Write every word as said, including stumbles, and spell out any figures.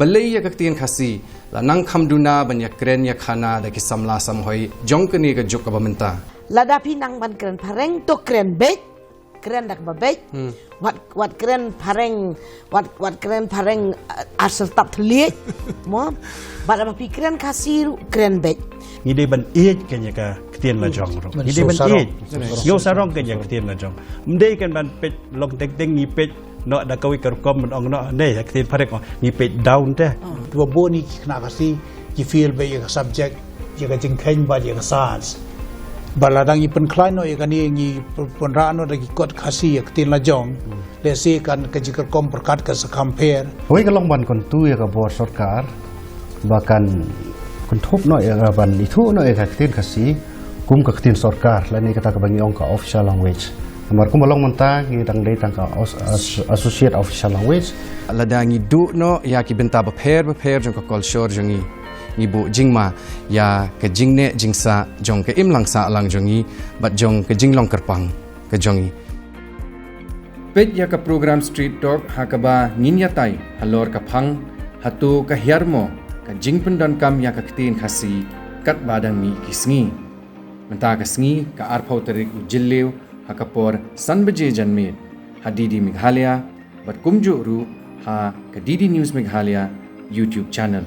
Balei ïa ka ktien Khasi la nang kham duna ban ïa kren ïa khana da ki samla samhoi jong kane ka juk kaba mynta? Lada phi nang ban kren phareng to kren beit, kren da kaba beit. Hmm. Wat, wat kren phareng, wat, wat kren phareng, uh, ar syrtap thylliej. Mo? Bad haba phi kren Khasi ruh kren beit. Ngi dei ban ïeit kane ka ktien la jong ruh. Ngi dei ban ïeit. Ngi sarong kane ka ktien la jong. Ym dei kan ban peit long teng teng ngi peit noh da kawei ka rukom ban ong noh ne ha ktien phareng ong ngi peit down te. Ba bun ki khynnah Khasi ki fail beit ïa ka subject, ïa ka jingkheiñ bad ïa ka science. Ba lada ngi pynkhlaiñ noh ïa kane ngi pynrah noh da ki kot Khasi ïa ka ktien la jong. Lehse kan ka jingkyrkhu pyrkhat ka sa kham pher. Hoi ka long ban kyntu ïa ka bor sorkar ba kan kynthup noh ïa ka ban ithuh noh ïa ka ktien Khasi kum ka ktien sorkar lane kata kaba ngi ong ka official language. Namar kumba long mynta ngi dang dei tang ka os-, as-, associate official language. Lada ngi duh noh ïa ki bynta bapher bapher jong ka kolshor jong ngi, ngi buh jingma ïa ka jingneh jingsah jong ka imlang sahlang jong ngi bad jong ka jinglong kyrpang ka jong ngi. Peit ïa ka program Street Talk ha kaba ngin ïatai halor ka phang hato ka hiar mo ka jingpyndonkam ïa ka ktien Khasi katba dang mih ki sngi. Mynta ka sngi ka arphew tarik u Jylliew ha ka por san baje janmiet ha D D Meghalaya bad kumjuh ruh ha ka D D News Meghalaya YouTube channel.